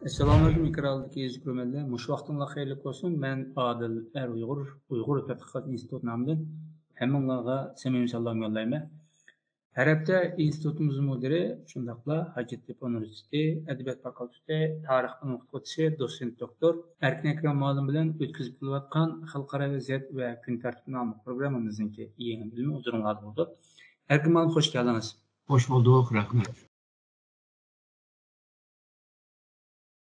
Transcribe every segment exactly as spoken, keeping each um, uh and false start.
ئەسسالامۇئەلەيكۇم، ئېكرانلىقتىكى ئەزىز كۆرۈرمەنلەر. مۇشۇ ۋاقتىڭلار خەيرلىك بولسۇن. مەن ئادىل ئەر ئۇيغۇر، ئۇيغۇر تەتقىقات ئىنستىتۇتى نامىدىن ھەممىڭلارغا سەمىمىي سالام يوللايمەن. ھەر ھەپتە ئىنستىتۇتىمىز مۇدىرى، شۇنداقلا ھاجەتتېپە ئۇنىۋېرسىتېتى ئەدەبىيات فاكۇلتېتى تارىخ ئوقۇتقۇچىسى، دوتسېنت دوكتور ئەركىن ئەكرەم مۇئەللىم بىلەن ئۆتكۈزۈپ كېلىۋاتقان خەلقئارا ۋەزىيەت ۋە كۈن تەرتىپى ناملىق پروگراممىمىزنىڭكى يېڭى بۆلۈمى ھۇزۇرۇڭلاردا بولىدۇ. ئەركىن مۇئەللىم، خوش كەلدىڭىز. خوش بولدۇق، رەھمەت.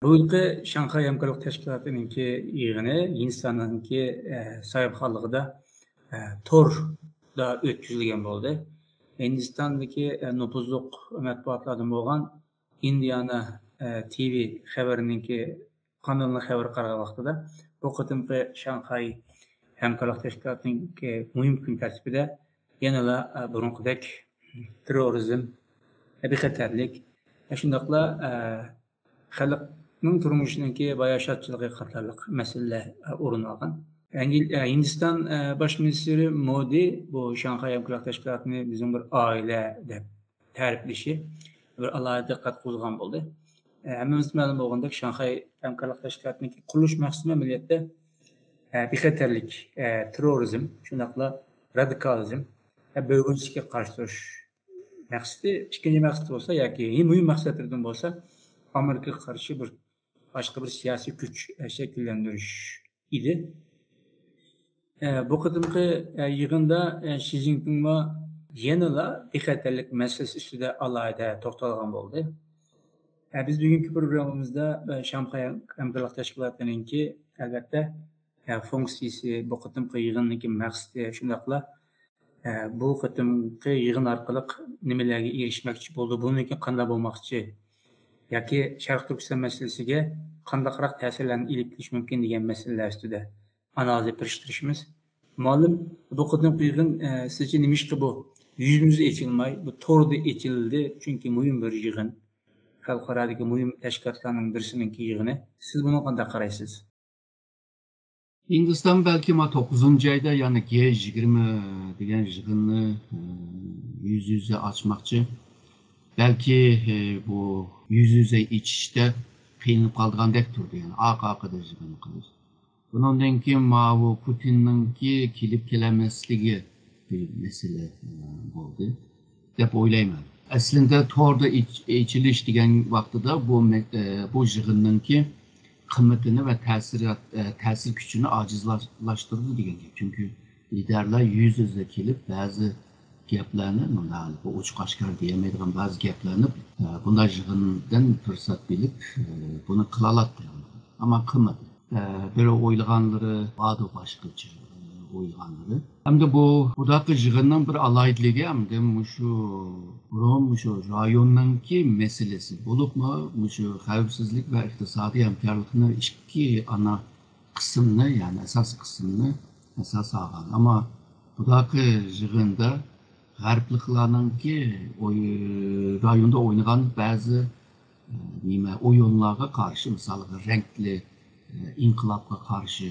بۇ يىلقى شاڭخەي ھەمكارلىق تەشكىلاتىنىڭكى يىغىنى ھىندىستاننىڭكى، ئە، ساھىبخانلىقىدا، ئە، توردا ئۆتكۈزۈلگەن بولدى. ھىندىستاندىكى، ئە، نوپۇزلۇق مەتبۇئاتلاردىن بولغان ئىندىئانا، ئە، تىۋى خەۋىرىنىڭكى قانىلىنىڭ خەۋىرىگە قارىغان ۋاقتىدا، بۇ قېتىمقى شاڭخەي ھەمكارلىق تەشكىلاتىنىڭكى مۇھىم كۈن تەرتىپىدە يەنىلا، ئە، بۇرۇنقىدەك تېررورىزم، بىخەتەرلىك، شۇنداقلا، ئە، خەلقنىڭ تۇرمۇشىنىڭكى باياشاتچىلىقى قاتارلىق مەسىلىلەر، ئە، ئورۇن ئالغان. ئەنگل-، ئە، ھىندىستان، ئە، باش مىنىستىرى مودى بۇ شاڭخەي ھەمكارلىق تەشكىلاتىنى بىزنىڭ بىر ئائىلە دەپ تەرىپلىشى بىر ئالاھىدە دىققەت قوزغىغان بولدى. ئە، ھەممىمىزگە مەلۇم بولغاندەك، شاڭخەي ھەمكارلىق تەشكىلاتىنىڭكى قۇرۇلۇش مەقسىتى ئەمەلىيەتتە، ئە، بىخەتەرلىك، ئە، تېررورىزم، شۇنداقلا رادىكالىزم، ئە، بۆلگۈنچىلىككە قارشى تۇرۇش مەقسىتى. ئىككىنچى مەقسىتى بولسا ياكى ئەڭ مۇھىم مەقسەتلىرىدىن بولسا ئامېرىكىغا قارشى بىر باشقا بىر سىياسىي كۈچ، ئە، شەكىللەندۈرۈش ئىدى. ئە، بۇ قېتىمقى، ئە، يىغىندا، ئە، شى جىنپىڭمۇ يەنىلا بىخەتەرلىك مەسىلىسى ئۈستىدە ئالاھىدە توختالغان بولدى. ئە، بىز بۈگۈنكى پروگراممىمىزدا، ئە، شاڭخەي ھەمكارلىق تەشكىلاتىنىڭكى، ئەلۋەتتە، ئە، فۇنكسىيىسى، بۇ قېتىمقى يىغىننىڭكى مەقسىتى، شۇنداقلا، ئە، بۇ قېتىمقى يىغىن ئارقىلىق نېمىلەرگە ئېرىشمەكچى بولدى، بۇنىڭدىن كېيىن قانداق بولماقچى ياكى شەرقىي تۈركىستان مەسىلىسىگە قانداقراق تەسىرلەرنى ئېلىپ كېلىش مۇمكىن دېگەن مەسىلىلەر ئۈستىدە ئانالىز ئېلىپ بېرىشقا تىرىشىمىز. مۇئەللىم، بۇ قېتىمقى يىغىن، ئە، سىزچە نېمىشقا بۇ يۈزمۇيۈز ئېچىلماي، بۇ توردا ئېچىلدى؟ چۈنكى مۇھىم بىر يىغىن، خەلقئارادىكى مۇھىم تەشكىلاتلارنىڭ بىرسىنىڭكى يىغىنى. سىز بۇنىڭغا قانداق قارايسىز؟ ھىندىستان بەلكى ما توققۇزىنچى ئايدا، يەنى جى يىگىرمە دېگەن يىغىننى، ئە، يۈز يۈزە ئاچماقچى. بەلكى، ئە، بۇ يۈز يۈزە ئېچىشتا قىينىلىپ قالىدىغاندەك تۇردى، يەنى ئارقا-ئارقىدىن يىغىن قىلىش. بۇنىڭدىن كېيىن ماۋۇ پۇتىننىڭكى كېلىپ كېلەلمەسلىكى بىر مەسىلە، ئە، بولدى دەپ ئويلايمەن. ئەسلىدە توردا ئېچ-، ئېچىلىش دېگەن ۋاقتىدا بۇ مە-، ئە، بۇ يىغىننىڭكى قىممىتىنى ۋە تەسىرات-، ئە، تەسىر كۈچىنى ئاجىزلاشتۇرىدۇ دېگەن گەپ. چۈنكى لىدەرلەر يۈز يۈزە كېلىپ، بەزى گەپلەرنى، مۇنداق ئوچۇق ئاشكارا دېيەلمەيدىغان بەزى گەپلەرنى، ئە، بۇنداق يىغىندىن پۇرسەت بىلىپ، ئە، بۇنى قىلالاتتى. ئەمما قىلمىدى. ئە، بىر ئويلىغانلىرى باردۇ باشقىچە، ئە، ئويلىغانلىرى. ئەمدى بۇ، بۇداقى يىغىننىڭ بىر ئالاھىدىلىكى، ئەمدى مۇشۇ بۇرۇن مۇشۇ رايوننىڭكى مەسىلىسى، بولۇپمۇ مۇشۇ خەۋپسىزلىك ۋە ئىقتىسادىي ھەمكارلىقنى ئىككى ئانا قىسىمنى، يەنى ئاساسىي قىسىمنى ئاساس ئالغان. ئەمما بۇداقى يىغىندا غەربلىكلارنىڭكى ئوي-، رايوندا ئوينىغان بەزى، ئە، نېمە، ئويۇنلارغا قارشى، مىسالغا، رەڭكلىك، ئە، ئىنقىلابقا قارشى،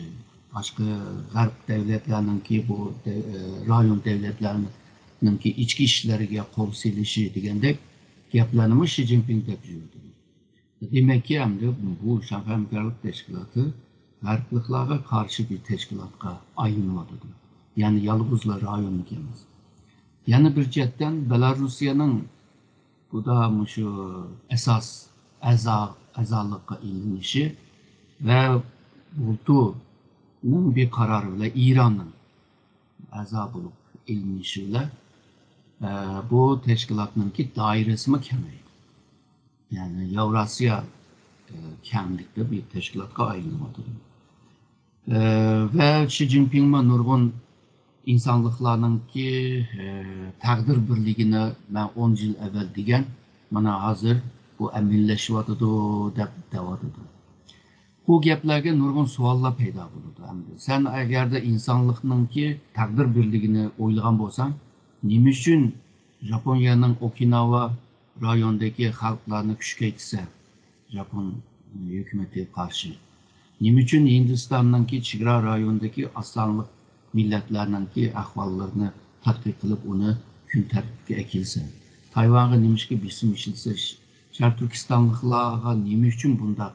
باشقا غەرب دەۋلەتلەرنىڭكى بۇ دە-، ئە، رايون دەۋلەتلەرنىڭكى ئىچكى ئىشلىرىگە قول سېلىشى دېگەندەك گەپلەرنىمۇ شى جىنپىڭ دەپ يۈرىدۇ. دېمەككى، ئەمدى بۇ شاڭخەي ھەمكارلىق تەشكىلاتى غەربلىكلارغا قارشى بىر تەشكىلاتقا ئايلىنىۋاتىدۇ. يەنى يالغۇزلا رايوننىڭكى ئەمەس. يەنە بىر جەھەتتىن، بېلاروسىيەنىڭ بۇدا مۇشۇ ئاساس ئەزا، ئەزالىققا ئېلىنىشى ۋە بۇلتۇرنىڭ بىر قارارى بىلەن ئىراننىڭ ئەزا بولۇپ ئېلىنىشى بىلەن، ئە، بۇ تەشكىلاتنىڭكى دائىرىسىمۇ كېڭەيدى. يەنى ياۋراسىيا، ئە، كەڭلىكتە بىر تەشكىلاتقا ئايلىنىۋاتىدۇ. ئە، ۋە شى جىنپىڭمۇ نۇرغۇن ئىنسانلىقلارنىڭكى، ئە، تەقدىر بىرلىكىنى مەن ئون يىل ئەۋۋەل دېگەن، مانا ھازىر بۇ ئەمەلىيلىشىۋاتىدۇ دەپ دەۋاتىدۇ. بۇ گەپلەرگە نۇرغۇن سوئاللار پەيدا بولىدۇ ئەمدى. سەن ئەگەردە ئىنسانلىقنىڭكى تەقدىر بىرلىكىنى ئويلىغان بولساڭ، نېمە ئۈچۈن ژاپونىيەنىڭ ئوكىناۋا رايونىدىكى خەلقلەرنى كۈچەيتسە، ژاپون ھۆكۈمىتىگە قارشى، نېمە ئۈچۈن ھىندىستاننىڭكى چېگرا رايونىدىكى ئاز سانلىق مىللەتلەرنىڭكى ئەھۋاللىرىنى تەتقىق قىلىپ، ئۇنى كۈن تەرتىپكە ئەكەلسە، تايۋانغا نېمىشقا بېسىم ئىشلىتىسە، شەرقىي تۈركىستانلىقلارغا نېمە ئۈچۈن بۇنداق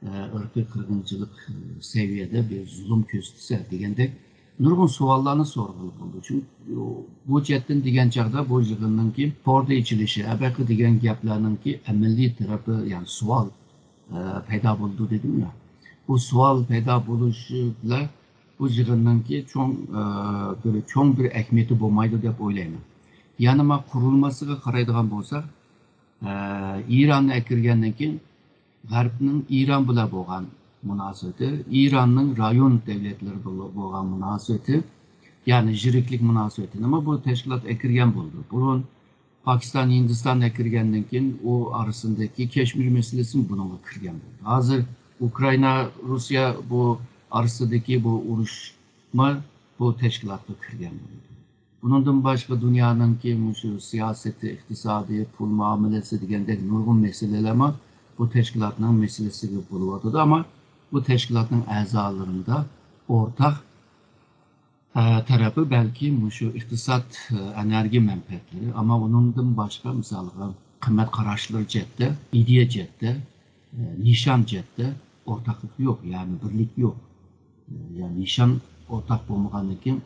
ئىرقىي قىرغىنچىلىق سەۋىيەدە بىر زۇلۇم كۆرسىتىسە دېگەندەك نۇرغۇن سوئاللارنى سورىغىلى بولىدۇ. چۈنكى بۇ جەھەتتىن دېگەن چاغدا بۇ يىغىننىڭكى توردا ئېچىلىشى، ئەبەقى دېگەن گەپلەرنىڭكى ئەمەلىي تەرىپى، يەنى سوئال پەيدا بولىدۇ دېدىمغۇ. بۇ سوئال پەيدا بولۇشى بىلەن بۇ يىغىننىڭكى چوڭ بىر چوڭ بىر ئەھمىيىتى بولمايدۇ دەپ ئويلايمەن. يەنە ما قۇرۇلمىسىغا قارايدىغان بولساق، ئىراننى ئەكىرگەندىن كېيىن غەربنىڭ ئىران بىلەن بولغان مۇناسىۋىتى، ئىراننىڭ رايون دۆلەتلىرى بىلەن بولغان مۇناسىۋىتى، يەنى يىرىكلىك مۇناسىۋىتىنىمۇ بۇ تەشكىلات ئەكىرگەن بولىدۇ. بۇرۇن پاكىستان، ھىندىستان ئەكىرگەندىن كېيىن ئۇ ئارىسىدىكى كەشمىر مەسىلىسىمۇ بۇنىڭغا كىرگەن بولدى. ھازىر ئۇكرائىنا، روسىيە بۇ ئارىسىدىكى بۇ ئۇرۇشمۇ بۇ تەشكىلاتقا كىرگەن بولدى. بۇنىڭدىن باشقا دۇنيانىڭكى مۇشۇ سىياسىتى، ئىقتىسادىي، پۇل مۇئامىلىسى دېگەندەك نۇرغۇن مەسىلىلەرمۇ بۇ تەشكىلاتنىڭ مەسىلىسىگە بولۇۋاتىدۇ. ئەمما بۇ تەشكىلاتنىڭ ئەزالىرىدا ئورتاق ئە، تەرىپى بەلكى مۇشۇ ئىقتىساد، ئە، ئېنېرگىيە مەنپەئەتلىرى، ئەمما ئۇنىڭدىن باشقا، مىسالغا، قىممەت قاراشلىرى جەھەتتە، ئىدىيە جەھەتتە، ئە، نىشان جەھەتتە ئورتاقلىق يوق، يەنى بىرلىك يوق. ئە، يەنى نىشان ئورتاق بولمىغاندىن كېيىن،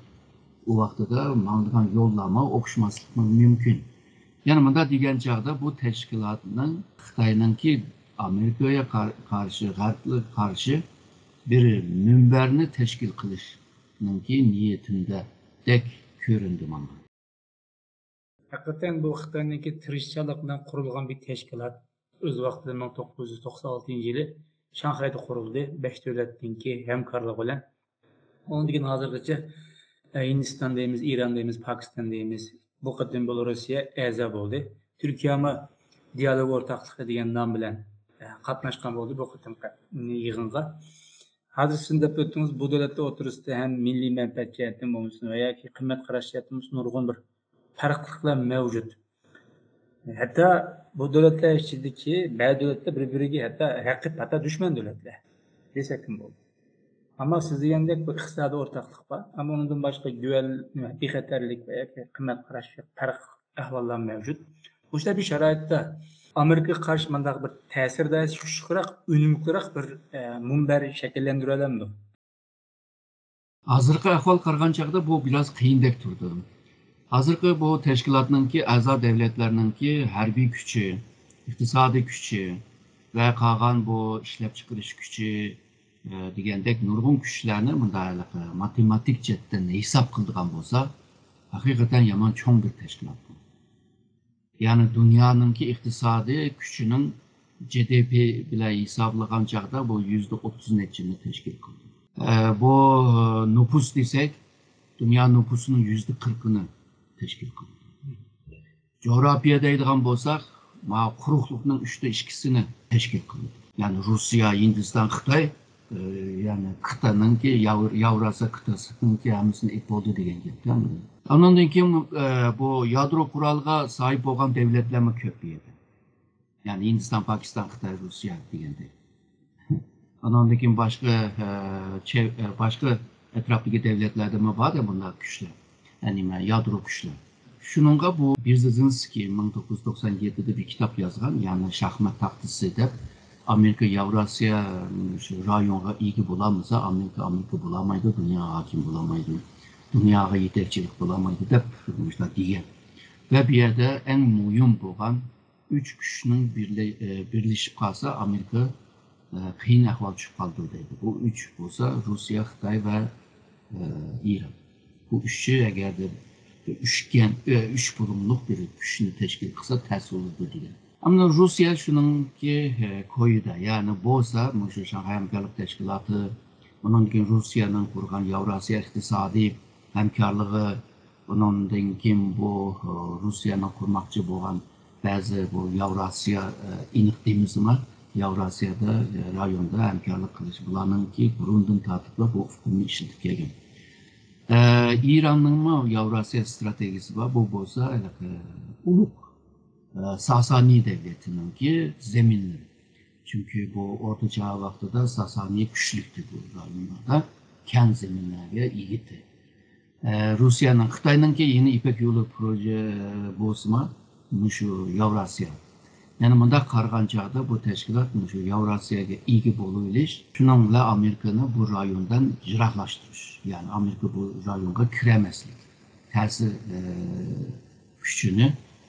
ئۇ ۋاقتىدا ماڭىدىغان يوللارمۇ ئوخشىماسلىقى مۇمكىن. يەنى مۇنداق دېگەن چاغدا، بۇ تەشكىلاتنىڭ خىتاينىڭكى ئامېرىكىغا قار-، قارشى، غەربلىككە قارشى بىر مۇنبەرنى تەشكىل قىلىش نىڭكى نىيىتىمدەدەك كۆرۈندى ماڭا. ھەقىقەتەن بۇ خىتاينىڭكى تىرىشچانلىق بىلەن قۇرۇلغان بىر تەشكىلات. ئۆز ۋاقتىدا مىڭ توققۇز يۈز توقسان ئالتىنچى يىلى شاڭخەيدە قۇرۇلدى، بەش دۆلەتنىڭكى ھەمكارلىقى بىلەن. ئۇنىڭدىن كېيىن ھازىرغىچە، ئە، ھىندىستان دەيمىز، ئىران دەيمىز، پاكىستان دەيمىز. بۇ قېتىم بۇلار روسىيە ئەزا بولدى. تۈركىيەمۇ دىيالوگ ئورتاقلىقى دېگەن نام بىلەن، ئە، قاتناشقان بولدى بۇ قېتىمقى يىغىنغا. ھازىر سىز دەپ ئۆتتىڭىز، بۇ دۆلەتلەر ئوتتۇرىسىدا ھەم مىللىي مەنپەئەت جەھەتتىن بولمىسۇن ۋە ياكى قىممەت قاراش جەھەتتىن بولمىسۇن نۇرغۇن بىر پەرقلىقلار مەۋجۇت. ھەتتا بۇ دۆلەتلەر ئىچىدىكى بەزى دۆلەتلەر بىر-بىرىگە ھەتتا رەقىب، ھەتتا دۈشمەن دۆلەتلەر دېسەكمۇ بولىدۇ. ئەمما سىز دېگەندەك بۇ ئىقتىسادىي ئورتاقلىق بار. ئەمما ئۇنىڭدىن باشقا گۈۋەن، بىخەتەرلىك ۋە ياكى قىممەت قاراش پەرق ئەھۋاللار مەۋجۇت. مۇشۇنداق بىر شارائىتتا ئامېرىكىغا قارشى مۇنداق بىر تەسىر دائىرىسى كۈچلۈكرەك، ئۈنۈملۈكرەك بىر، ئە، مۇنبەر شەكىللەندۈرەلەمدۇ؟ ھازىرقى ئەھۋال قارىغان چاغدا بۇ بىراز قىيىندەك تۇرىدۇ. ھازىرقى بۇ تەشكىلاتنىڭكى ئەزا دۆلەتلەرنىڭكى ھەربىي كۈچى، ئىقتىسادىي كۈچى ۋە قالغان بۇ ئىشلەپچىقىرىش كۈچى، ئە، دېگەندەك نۇرغۇن كۈچلەرنى مۇنداق ھېلىقى ماتېماتىك جەھەتتىن ھېساب قىلىدىغان بولسا، ھەقىقەتەن يامان چوڭ بىر تەشكىلات بۇ. يەنى دۇنيانىڭكى ئىقتىسادىي كۈچىنىڭ جى دى پى بىلەن ھېسابلىغان چاغدا بۇ يۈزدە ئوتتۇز نەچچىنى تەشكىل قىلىدۇ. ئە، بۇ، ئە، نوپۇس دېسەك، دۇنيا نوپۇسىنىڭ يۈزدە قىرىقىنى تەشكىل قىلىدۇ. جۇغراپىيە دەيدىغان بولساق، ما قۇرۇقلۇقنىڭ ئۈچتە ئىككىسىنى تەشكىل قىلىدۇ. يەنى روسىيە، ھىندىستان، خىتاي، ئە، يەنى خىتاينىڭكى ياۋ-، ياۋراسىيە خىتايسىنىڭكى ھەممىسىنى ئېلىپ بولدى دېگەن گەپ. ئۇنىڭدىن كېيىن، ئە، بۇ يادرو قورالىغا ساھىب بولغان دۆلەتلەرمۇ كۆپ بۇ يەردە. يەنى ھىندىستان، پاكىستان، خىتاي، روسىيە دېگەندەك. ئانىڭدىن كېيىن باشقا، ئە، چەۋ-، ئە، باشقا ئەتراپتىكى دۆلەتلەردىمۇ بار-دە بۇنداق كۈچلەر. يەنى نېمە، يادرو كۈچلەر. شۇنىڭغا بۇ بېرېزىنسكىي مىڭ توققۇز يۈز توقسان يەتتىدە بىر كىتاب يازغان، يەنى شاھمات تاختىسى دەپ، ئامېرىكا ياۋراسىيە، شۇ رايونغا ئىگە بولالمىسا، ئامېرىكا، ئامېرىكا بولالمايدۇ، دۇنياغا ھاكىم بولالمايدۇ، دۇنياغا يېتەكچىلىك بولالمايدۇ دەپ مۇشۇنداق دېگەن. ۋە بۇ يەردە ئەڭ مۇھىم بولغان ئۈچ كۈچنىڭ بىرلە-، ئە، بىرلىشىپ قالسا، ئامېرىكا، ئە، قىيىن ئەھۋال چۈشۈپ قالىدۇ دەيدۇ. بۇ ئۈچ بولسا روسىيە، خىتاي ۋە، ئە، ئىران. بۇ ئۈچى ئەگەردە بىر ئۈچكەن، ئە، ئۈچ بۇلۇڭلۇق بىر كۈچنى تەشكىل قىلسا تەس بولىدۇ دېگەن. ئەمما روسىيە شۇنىڭكى، ئە، كويىدا، يەنى بولسا مۇشۇ شاڭخەي ھەمكارلىق تەشكىلاتى، ئۇنىڭدىن كېيىن روسىيەنىڭ قۇرغان ياۋراسىيە ئىقتىسادىي ھەمكارلىقى، ئۇنىڭدىن كېيىن بۇ، ئە، روسىيەنىڭ قۇرماقچى بولغان بەزى بۇ ياۋراسىيە، ئە، ئېنىق دېمىسىمۇ، ياۋراسىيەدە، ئە، رايوندا ھەمكارلىق قىلىش، بۇلارنىڭكى بۇرۇندىن تارتىپلا بۇ ئۇقۇمنى ئىشلىتىپ كەلگەن. ئە، ئىراننىڭمۇ ياۋراسىيە ئىستراتېگىيىسى بار، بۇ بولسا ھېلىقى ئۇلۇغ، ئە، ساسانىي دەۋلىتىنىڭكى زېمىنلىرى. چۈنكى بۇ ئورتا چاغ ۋاقتىدا ساسانىي كۈچلۈكتى بۇ رايونلاردا، كەڭ زېمىنلەرگە ئىگىدى. ئە، روسىيەنىڭ، خىتاينىڭكى يېڭى يىپەك يولى پروژە بولسىمۇ، مۇشۇ ياۋراسىيە. يەنى مۇنداق قارىغان چاغدا بۇ تەشكىلات مۇشۇ ياۋراسىيەگە ئىگە بولۇۋېلىش، شۇنىڭ بىلەن ئامېرىكىنى بۇ رايوندىن يىراقلاشتۇرۇش، يەنى ئامېرىكا بۇ رايونغا كىرەلمەسلىك، تەسىر ئە، كۈچىنى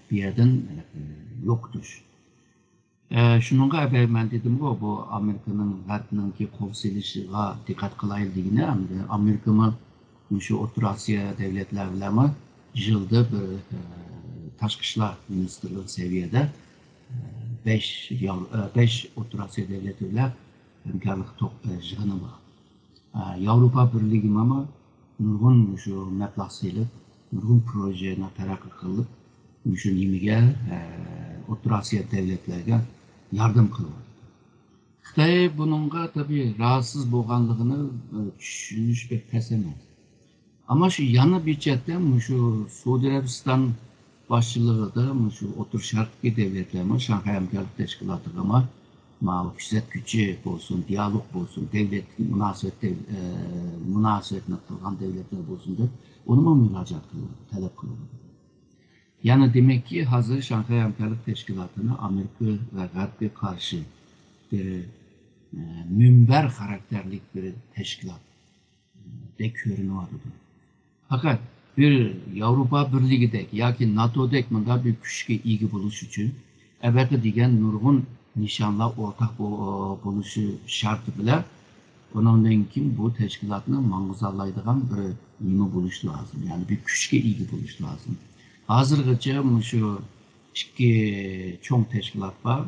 بۇ يەردىن ئە، يوقىتىش. ئە، شۇنىڭغا ئەبەي مەن دېدىمغۇ، بۇ ئامېرىكىنىڭ غەربنىڭكى قول سېلىشىغا دىققەت قىلايلى دېگىنى، ئەمدى ئامېرىكىمۇ مۇشۇ ئوتتۇرا ئاسىيا دۆلەتلەر بىلەنمۇ يىلدا بىر ئە، تاشقى ئىشلار مىنىستىرلىرى سەۋىيەدە بەش ياۋ- بەش ئوتتۇرا ئاسىيا دۆلىتى بىلەن ھەمكارلىق توپ- يىغىنى بار. ياۋروپا بىرلىكى مانا نۇرغۇن مۇشۇ مەبلەغ سېلىپ، نۇرغۇن پروژېنى تەرەققىي قىلىپ، مۇشۇ نېمىگە، ئوتتۇرا ئاسىيا دۆلەتلەرگە ياردەم قىلىۋاتىدۇ. خىتاي بۇنىڭغا تەبىئىي رازىسىز بولغانلىقىنى چۈشىنىش بەك تەس ئەمەس. ئەمما شۇ يەنە بىر چەتتە مۇشۇ سئۇدى ئەرەبىستان باشچىلىقىدا مۇشۇ ئوتتۇرا شەرقتىكى دۆلەتلەرمۇ شاڭخەي ھەمكارلىق تەشكىلاتىغىمۇ ماۋۇ كۆزەتكۈچى بولسۇن، دىئالوگ بولسۇن، دۆلەت مۇناسىۋەت دۆل- ئە، مۇناسىۋەتنى قىلغان دۆلەتلەر بولسۇن دەپ ئۇنىمۇ مۇراجىئەت قىلىۋاتىدۇ، تەلەپ قىلىۋاتىدۇ. يەنى دېمەككى، ھازىر شاڭخەي ھەمكارلىق تەشكىلاتىنى ئامېرىكا ۋە غەربكە قارشى بىر ئە، مۇنبەر خاراكتېرلىك بىر تەشكىلات دەك كۆرۈنۈۋاتىدۇ. پەقەت بىر ياۋروپا بىرلىكىدەك ياكى ناتودەك مۇنداق بىر كۈچكە ئىگە بولۇش ئۈچۈن، ئەلۋەتتە، دېگەن نۇرغۇن نىشانلار ئورتاق بو- بولۇشى شەرتى بىلەن، ئۇنىڭدىن كېيىن بۇ تەشكىلاتنى ماڭغۇزالايدىغان بىر نېمە بولۇشى لازىم، يەنى بىر كۈچكە ئىگە بولۇشى لازىم. ھازىرغىچە مۇشۇ ئىككى چوڭ تەشكىلات بار،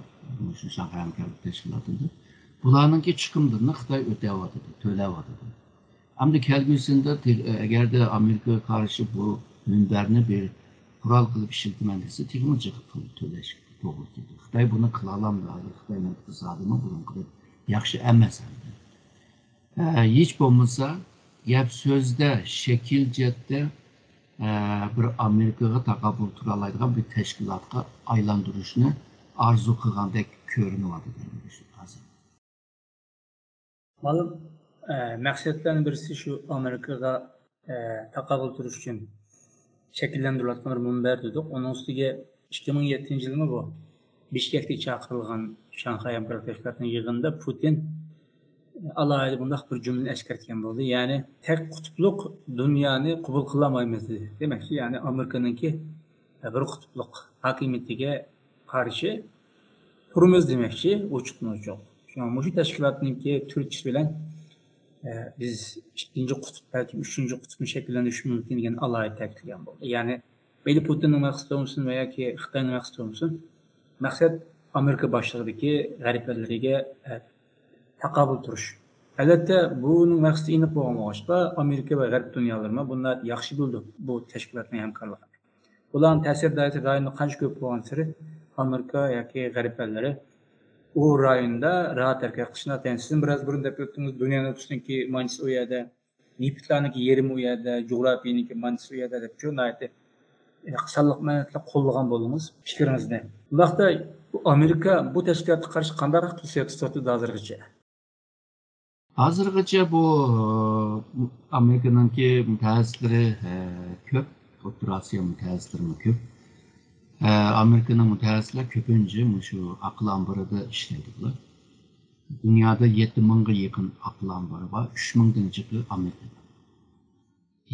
مۇشۇ شاڭخەي ھەمكارلىق تەشكىلاتىدا. بۇلارنىڭكى چىقىملىرىنى خىتاي ئۆتەۋاتىدۇ، تۆلەۋاتىدۇ. ئەمدى كەلگۈسىدە تېخ- ئەگەردە ئامېرىكىغا قارشى بۇ مۇنبەرنى بىر قورال قىلىپ ئىشلىتىمەن دېسە، تېخىمۇ جىق پۇل تۆلەش توغرا كېلىدۇ. خىتاي بۇنى قىلالامدۇ؟ ھازىر خىتاينىڭ ئىقتىسادىمۇ بۇرۇنقىدەك ياخشى ئەمەس ئەمدى. ئە، ھېچ بولمىسا، گەپ سۆزدە، شەكىل جەھەتتە، ئە، بىر ئامېرىكىغا تاقابىل تۇرالايدىغان بىر تەشكىلاتقا ئايلاندۇرۇشنى ئارزۇ قىلغاندەك كۆرۈنۈۋاتىدۇ ھازىر. مەلۇم، ئە، مەقسەتلەرنىڭ بىرسى شۇ ئامېرىكىغا، ئە، تاقابىل تۇرۇش ئۈچۈن شەكىللەندۈرۈلۈۋاتقان بىر مۇنبەر دېدۇق. ئۇنىڭ ئۈستىگە ئىككى مىڭ يەتتىنچى يىلمۇ بۇ بىشكەكتە چاقىرىلغان شاڭخەي ھەمكارلىق تەشكىلاتىنىڭ يىغىنىدا پۇتىن ئالاھىدە بۇنداق بىر جۈملىنى ئەسكەرتكەن بولدى. يەنى تەك قۇتۇپلۇق دۇنيانى قوبۇل قىلالمايمىز دېدى. دېمەكچى، يەنى ئامېرىكىنىڭكى بىر قۇتۇپلۇق ھاكىمىيىتىگە قارشى تۇرىمىز دېمەكچى، ئوچۇقتىن ئوچۇق. شۇڭا مۇشۇ تەشكىلاتنىڭكى تۈرتكىسى بىلەن، ئە، بىز ئىككىنچى قۇتۇپ، بەلكى ئۈچىنچى قۇتۇپنى شەكىللەندۈرۈش مۇمكىن دېگەن ئالاھىدە تەكىتلىگەن بولدى. يەنى مەيلى پۇتىننىڭ مەقسىتى بولمىسۇن ۋە ياكى خىتاينىڭ مەقسىتى بولمىسۇن، مەقسەت ئامېرىكا باشلىقىدىكى غەرب ئەللىرىگە، ئە، تاقابىل تۇرۇش. ئەلۋەتتە، بۇنىڭ مەقسىتى ئېنىق بولغان بولغاچقا، ئامېرىكا ۋە غەرب دۇنيالىرىمۇ بۇنى ياخشى بىلىدۇ، بۇ تەشكىلاتنىڭ ھەمكارلىقىنى. بۇلارنىڭ تەسىر دائىرىسى رايوندا قانچە كۆپ بولغانسېرى، ئامېرىكا ياكى غەرب ئەللىرى ئۇ رايوندا راھەت ھەرىكەت قىلىشىنى ئاتايىن. سىزمۇ بىراز بۇرۇن دەپ ئۆتتىڭىز، دۇنيا نوپۇسىنىڭكى مانچىسى ئۇ يەردە، نېفىتلارنىڭكى يېرىمى ئۇ يەردە، جۇغراپىيەنىڭكى مانچىسى ئۇ يەردە دەپ شۇ ناھايىتى سانلىق مەلۇماتلار قوللىغان بولدىڭىز پىكرىڭىزنى. بۇنداقتا ئامېرىكا بۇ تەشكىلاتقا قارشى قانداق پوزىتسىيە تۇتۇۋاتىدۇ ھازىرغىچە؟ ھازىرغىچە بۇ، ئامېرىكىنىڭكى مۇتەخەسسىسلىرى، ئە، كۆپ، ئوتتۇرا ئاسىيا مۇتەخەسسىسلىرىمۇ كۆپ. ئە، ئامېرىكىنىڭ مۇتەخەسسىسلەر كۆپىنچە مۇشۇ ئاقىل ئامبىرىدا ئىشلەيدۇ بۇلار. دۇنيادا يەتتە مىڭغا يېقىن ئاقىل ئامبىرى بار، ئۈچ مىڭدىن جىقى ئامېرىكىدا.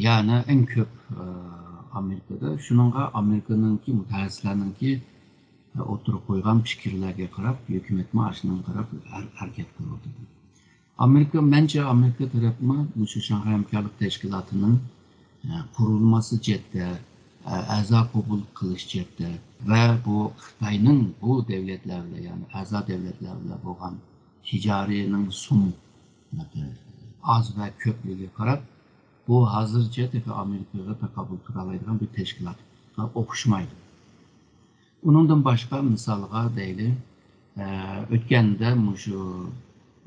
يەنى ئەڭ كۆپ، ئە، ئامېرىكىدا. شۇنىڭغا ئامېرىكىنىڭكى مۇتەخەسسىسلەرنىڭكى، ئە، ئوتتۇرىغا قويغان پىكىرلەرگە قاراپ، ھۆكۈمەتمۇ ئاشۇنىڭغا قاراپ ھەر-، ھەرىكەت قىلىۋاتىدۇ. ئامېرىكا، مەنچە ئامېرىكا تەرەپمۇ مۇشۇ شاڭخەي ھەمكارلىق تەشكىلاتىنىڭ، ئە، قۇرۇلمىسى جەھەتتە، ئە، ئەزا قوبۇل قىلىش جەھەتتە ۋە بۇ خىتاينىڭ بۇ دۆلەتلەر بىلەن، يەنى ئەزا دۆلەتلەر بىلەن بولغان تىجارىتىنىڭ سومى، ئە، ئاز ۋە كۆپلۈكىگە قاراپ، بۇ ھازىرچە تېخى ئامېرىكىغا تاقابىل تۇرالايدىغان بىر تەشكىلاتقا ئوخشىمايدۇ. ئۇنىڭدىن باشقا، مىسالغا دەيلى، ئە، ئۆتكەندە مۇشۇ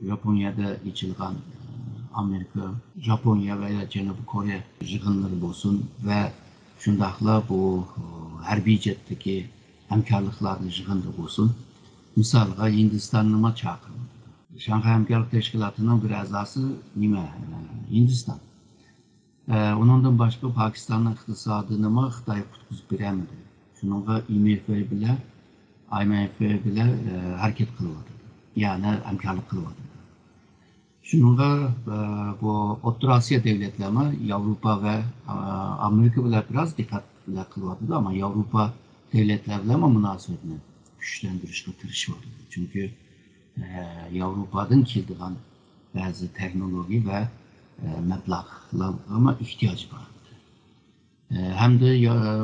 ياپونىيەدە ئېچىلغان، ئە، ئامېرىكا، ياپونىيە ۋە يا جەنۇبىي كورېيە يىغىنلىرى بولسۇن ۋە شۇنداقلا بۇ، ئە، ھەربىي جەھەتتىكى ھەمكارلىقلارنىڭ يىغىنلىرى بولسۇن، مىسالغا ھىندىستاننىمۇ چاقىرىۋاتىدۇ. شاڭخەي ھەمكارلىق تەشكىلاتىنىڭ بىر ئەزاسى نېمە؟ ئە، ھىندىستان. ئە، ئۇنىڭدىن باشقا پاكىستاننىڭ ئىقتىسادىنىمۇ خىتاي قۇتقۇزۇپ بېرەلمىدى. شۇنىڭغا ئاي ئېم ئېف بىلەن ئاي ئېم ئېف بىلەن ھەرىكەت قىلىۋاتىدۇ، يەنى ھەمكارلىق قىلىۋاتىدۇ. شۇنىڭغا بۇ ئوتتۇرا ئاسىيا دۆلەتلەرمۇ ياۋروپا ۋە ئامېرىكا بىلەن بىراز دىققەت بىلەن قىلىۋاتىدۇ، ئەمما ياۋروپا دۆلەتلەر بىلەنمۇ مۇناسىۋەتنى كۈچلەندۈرۈشكە تىرىشىۋاتىدۇ. چۈنكى ياۋروپادىن كېلىدىغان بەزى تېخنولوگىيە ۋە مەبلەغلەرگە ئېھتىياجى بار. ھەمدە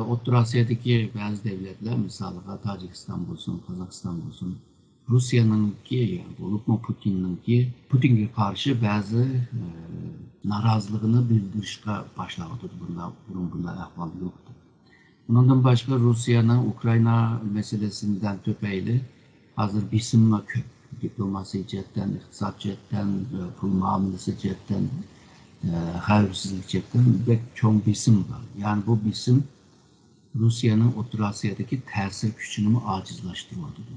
ئوتتۇرا ئاسىيادىكى بەزى دۆلەتلەر، مىسالىغا تاجىكىستان بولسۇن، قازاقىستان بولسۇن، روسىيەنىڭكى، بولۇپمۇ پۇتىننىڭكى، پۇتىنگە قارشى بەزى نارازىلىقىنى بىلدۈرۈشكە باشلاۋاتىدۇ بۇنداق، بۇرۇن بۇنداق ئەھۋال يوق. ئۇنىڭدىن باشقا روسىيەنىڭ ئۇكرائىنا مەسىلىسىدىن تۈپەيلى ھازىر بېسىملار كۆپ. دىپلوماسىيە جەھەتتىن، ئىقتىساد جەھەتتىن، پۇل مۇئامىلىسى جەھەتتىن، خەۋپسىزلىك جەھەتتىن بەك چوڭ بېسىم بار. يەنى بۇ بېسىم روسىيەنىڭ ئوتتۇرا ئاسىيادىكى تەسىر كۈچىنىمۇ ئاجىزلاشتۇرۇۋاتىدۇ.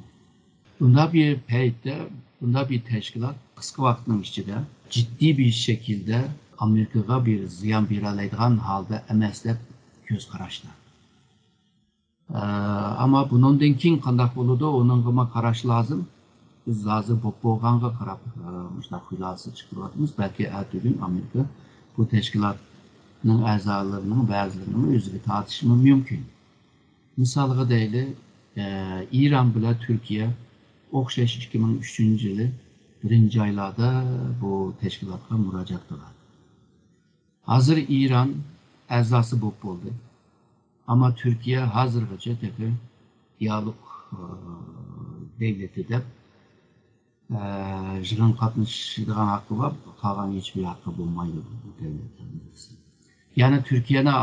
بۇنداق بىر پەيتتە، بۇنداق بىر تەشكىلات قىسقا ۋاقىتنىڭ ئىچىدە جىددىي بىر شەكىلدە ئامېرىكىغا بىر زىيان بېرەلەيدىغان ھالدا ئەمەس دەپ كۆز قاراشتا. ئەمما بۇنىڭدىن كېيىن قانداق بولىدۇ، ئۇنىڭغىمۇ قاراش لازىم. بىز ھازىر بولۇپ بولغانغا قاراپ مۇشۇنداق خۇلاسە چىقىرىۋاتىمىز. بەلكى ئەتىگۈن ئامېرىكا بۇ تەشكىلاتنىڭ ئەزالىرىنىڭ بەزىلىرىنى ئۆزىگە تارتىشىمۇ مۇمكىن. مىسالغا دەيلى، ئىران بىلەن تۈركىيە ئوخشاش ئىككى مىڭ ئۈچىنچى يىلى بىرىنچى ئايلاردا بۇ تەشكىلاتقا مۇراجىئەت قىلغان. ھازىر ئىران ئەزاسى بولۇپ بولدى. ئەمما تۈركىيە ھازىرغىچە تېخى دىيالوگ دۆلىتى دەپ يىغىنغا قاتنىشىدىغان ھەققى بار، قالغان ھېچبىر ھەققى بولمايدۇ بۇ دۆلەتلەرنىڭ. يەنى تۈركىيەنى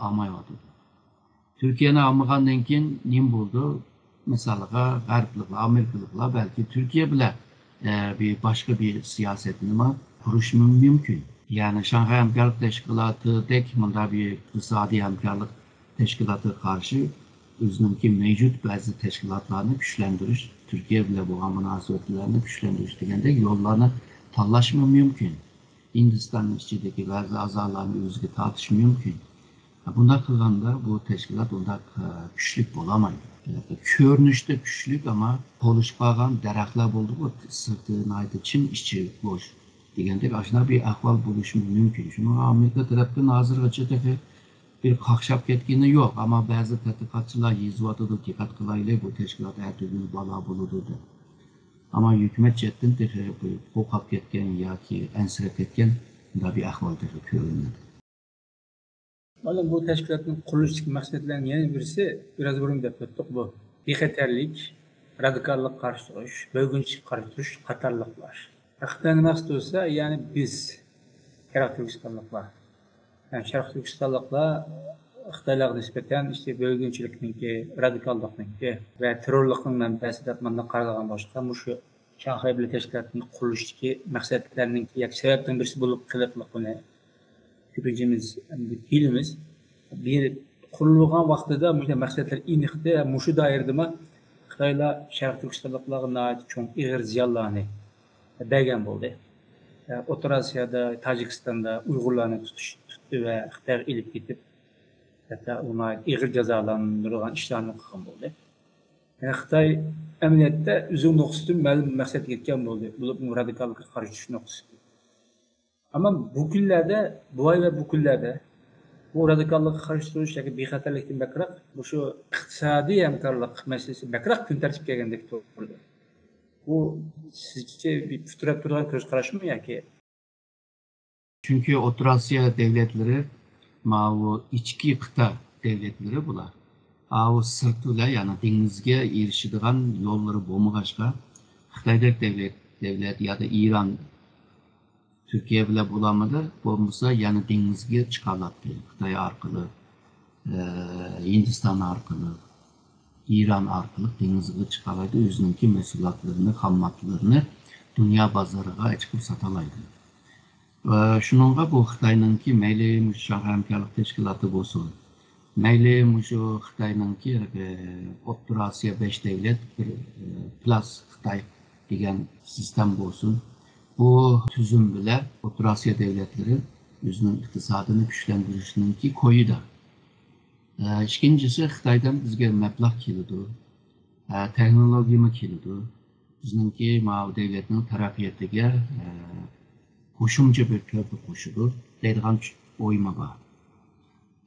ئالمايۋاتىدۇ. تۈركىيەنى ئالمىغاندىن كېيىن نېمە بولىدۇ؟ مىسالغا، غەربلىكلەر، ئامېرىكىلىقلار بەلكى تۈركىيە بىلەن بىر باشقا بىر سىياسەتنىمۇ قۇرۇشى مۇمكىن. يەنى شاڭخەي ھەمكارلىق تەشكىلاتىدەك مۇنداق بىر ئىقتىسادىي ھەمكارلىق تەشكىلاتىغا قارشى ئۆزىنىڭكى مەۋجۇت بەزى تەشكىلاتلارنى كۈچلەندۈرۈش، تۈركىيە بىلەن بولغان مۇناسىۋەتلەرنى كۈچلەندۈرۈش دېگەندەك يوللارنى تاللاشمۇ مۇمكىن. ھىندىستاننىڭ ئىچىدىكى بەزى ئەزالارنى ئۆزىگە تارتىشى مۇمكىن. بۇنداق قىلغاندا بۇ تەشكىلات ئۇنداق كۈچلۈك بولالمايدۇ. كۆرۈنۈشتە كۈچلۈك، ئەمما تولۇشۇپ قالغان دەرەخلەر بولىدىغۇ، سىرتى ناھايىتى چىم، ئىچى بوش دېگەندەك ئاشۇنداق بىر ئەھۋال بولۇشى مۇمكىن. شۇڭا ئامېرىكا تەرەپتىن ھازىرغىچە تېخى بىر قاقشاپ كەتكىنى يوق، ئەمما بەزى تەتقىقاتچىلار يېزىۋاتىدۇ، دىققەت قىلايلى، بۇ تەشكىلات ئەتىگۈن بالا بولىدۇ دەپ. ئەمما ھۆكۈمەت جەھەتتىن تېخى بىر قورقۇپ كەتكەن ياكى ئەنسىرەپ كەتكەن مۇنداق بىر ئەھۋال تېخى كۆرۈنمىدى. مۇئەللىم، بۇ تەشكىلاتنىڭ قۇرۇلۇشىدىكى مەقسەتلەرنىڭ يەنە بىرسى، بىراز بۇرۇن دەپ ئۆتتۇق، بۇ بىخەتەرلىك، رادىكاللىققا قارشى تۇرۇش، بۆلگۈنچىلىككە قارشى تۇرۇش قاتارلىقلار. خىتاينىڭ مەقسىتى بولسا، يەنى بىز، شەرقىي تۈركىستانلىقلار، يەنى شەرقىي تۈركىستانلىقلار خىتايلارغا نىسبەتەن ئىشتە بۆلگۈنچىلىكنىڭكى، رادىكاللىقنىڭكى ۋە تېررورلۇقنىڭ مەنبەسى دەپ مۇنداق قارىغان بولسا، مۇشۇ شاڭخەي بىلەن تەشكىلاتنىڭ قۇرۇلۇشىدىكى مەقسەتلەرنىڭكى ياكى سەۋەبنىڭ بىرسى بولۇپ قېلىپلىقىنى كۆپىنچىمىز ئەمدى بىلىمىز. بىر قۇرۇلغان ۋاقتىدا مۇشۇ مەقسەتلەر ئېنىقتى، مۇشۇ دائىرىدىمۇ خىتايلار شەرقىي تۈركىستانلىقلارغا ناھايىتى چوڭ ئېغىر زىيانلارنى بەرگەن بولدى. ئوتتۇرا ئاسىيادا، تاجىكىستاندا ئۇيغۇرلارنى تۇتۇش، تۇتتى ۋە خىتايغا ئېلىپ كېتىپ، ھەتتا ئۇ ناھايىتى ئېغىر جازالاندۇرغان ئىشلارنى قىلغان بولدى. يەنى خىتاي ئەمەلىيەتتە ئۆزىنىڭ نۇقتىسىدىن مەلۇم مەقسەتكە يەتكەن بولدى، بولۇپمۇ رادىكاللىققا قارشى تۇرۇش نۇقتىسىدىن. ئەمما بۇ كۈنلەردە، بۇ ئاي ۋە بۇ كۈنلەردە بۇ رادىكاللىققا قارشى تۇرۇش ياكى بىخەتەرلىكتىن بەكرەك مۇشۇ ئىقتىسادىي ھەمكارلىق مەسىلىسى بەكرەك كۈن تەرتىپكە كەلگەندەك تۇرىدۇ. بۇ سىزچە بىر پۇتراپ تۇرىدىغان كۆز قاراشمۇ ياكى؟ چۈنكى ئوتتۇرا ئاسىيا دۆلەتلىرى ماۋۇ ئىچكى قىتئە دۆلەتلىرى بۇلار. ئاۋۇ سىرت بىلەن، يەنى دېڭىزگە ئېرىشىدىغان يوللىرى بولمىغاچقا، خىتايدەك دۆلەت، دۆلەت يادا ئىران تۈركىيە بىلەن بولالمىدى، بولمىسا يەنە دېڭىزگە چىقالاتتى. خىتاي ئارقىلىق، ئە، ھىندىستان ئارقىلىق، ئىران ئارقىلىق دېڭىزغا چىقالايدۇ، ئۆزىنىڭكى مەھسۇلاتلىرىنى، خام ماددىلىرىنى دۇنيا بازىرىغا ئەچىقىپ ساتالايدۇ. ئە، شۇنىڭغا بۇ خىتاينىڭكى مەيلى مۇشۇ شاڭخەي ھەمكارلىق تەشكىلاتى بولسۇن، مەيلى مۇشۇ خىتاينىڭكى، ئە، ئوتتۇرا ئاسىيا بەش دۆلەت بىر، ئە، پلاس خىتاي دېگەن سىستېما بولسۇن، بۇ تۈزۈم بىلەن ئوتتۇرا ئاسىيا دۆلەتلىرى ئۆزىنىڭ ئىقتىسادىنى كۈچلەندۈرۈشنىڭكى كويىدا. ئە، ئىككىنچىسى، خىتايدىن بىزگە مەبلەغ كېلىدۇ. ئە، تېخنولوگىيىمۇ كېلىدۇ. بىزنىڭكى ماۋۇ دۆلەتنىڭ تەرەققىياتىغا، ئە، قوشۇمچە بىر تۆھپە قوشىدۇ دەيدىغان ئويمۇ بار.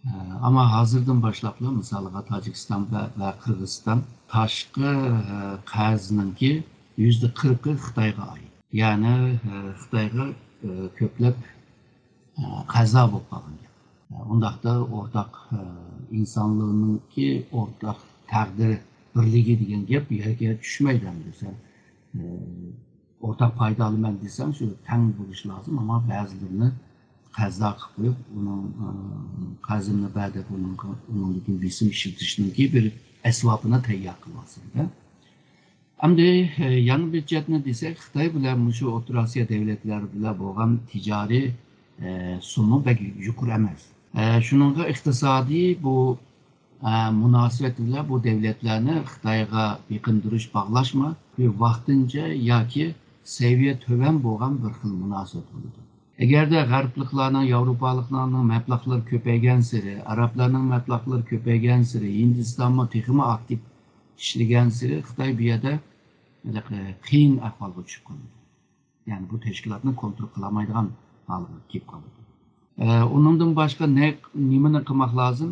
ئە، ئەمما ھازىردىن باشلاپلا، مىسالغا، تاجىكىستان ۋە، ۋە قىرغىزىستان تاشقى، ئە، قەرزنىڭكى يۈزدە قىرىقى خىتايغا ئائىت. يەنى، ئە، خىتايغا، ئە، كۆپلەپ، ئە، قەرزدار بولۇپ قالغان گەپ. ئە، ئۇنداقتا ئورتاق، ئە، ئىنسانلىقنىڭكى ئورتاق تەقدىر بىرلىكى دېگەن گەپ بۇ يەرگە چۈشمەيدۇ ئەمدى. سەن، ئە، ئورتاق پايدا ئالىمەن دېسەڭ، شۇ تەڭ بولۇش لازىم، ئەمما بەزىلىرىنى قەرزدار قىلىپ قويۇپ، ئۇنىڭ، ئە، قەرزىمنى بەر دەپ ئۇنىڭغا، ئۇنىڭدىكى بېسىم ئىشلىتىشنىڭكى بىر ئەسۋابىنى تەييار قىلىۋالسا. ئەمدى، ئە، يەنە بىر جەھەتنى دېسەك، خىتاي بىلەن مۇشۇ ئوتتۇرا ئاسىيا دۆلەتلىرى بىلەن بولغان تىجارىي، ئە، سۇمۇ بەك يۇقىرى ئەمەس. ئە، شۇنىڭغا ئىقتىسادىي بۇ، ئە، مۇناسىۋەت بىلەن بۇ دۆلەتلەرنى خىتايغا بېقىندۇرۇش، باغلاشمۇ بىر ۋاقتىنچە ياكى سەۋىيە تۆۋەن بولغان بىر خىل مۇناسىۋەت بولىدۇ. ئەگەردە غەربلىكلارنىڭ، ياۋروپالىقلارنىڭ مەبلەغلىرى كۆپەيگەنسېرى، ئەرەبلەرنىڭ مەبلەغلىرى كۆپەيگەنسېرى، ھىندىستانمۇ تېخىمۇ ئاكتىپ ئىشلىگەنسېرى خىتاي بۇ يەردە ھېلىقى قىيىن ئەھۋالغا چۈشۈپ قالىدۇ. يەنى بۇ تەشكىلاتنى كونترول قىلالمايدىغان ھالغا كېلىپ قالىدۇ. ئە، ئۇنىڭدىن باشقا نە، نېمىنى قىلماق لازىم؟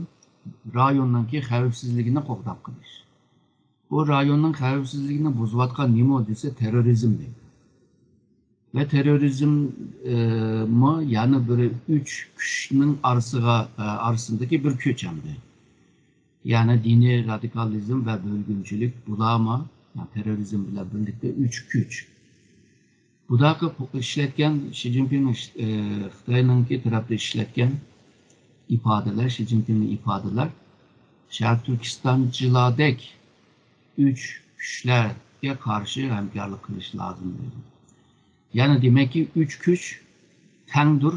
رايوننىڭكى خەۋپسىزلىكىنى قوغداپ قېلىش. بۇ رايوننىڭ خەۋپسىزلىكىنى بۇزۇۋاتقان نېمە دېسە، تېررورىزم دەيدۇ. ۋە تېررورىزم، ئە، مۇ يەنە بىر ئۈچ كۈچنىڭ ئارىسىغا، ئە، ئارىسىدىكى بىر كۈچ ئەمدى. يەنى دىنىي رادىكالىزم ۋە بۆلگۈنچىلىك، بۇلارمۇ، يەنى تېررورىزم بىلەن بىرلىكتە ئۈچ كۈچ. بۇداقى ئىشلەتكەن، شى جىنپىڭ ئىش-، ئە، خىتاينىڭكى تەرەپتە ئىشلەتكەن ئىپادىلەر، شى جىنپىڭنىڭ ئىپادىلەر، شەرقىي تۈركىستانچىلاردەك ئۈچ كۈچلەرگە قارشى ھەمكارلىق قىلىش لازىم دەيدۇ. يەنى دېمەككى، ئۈچ كۈچ تەڭدۇر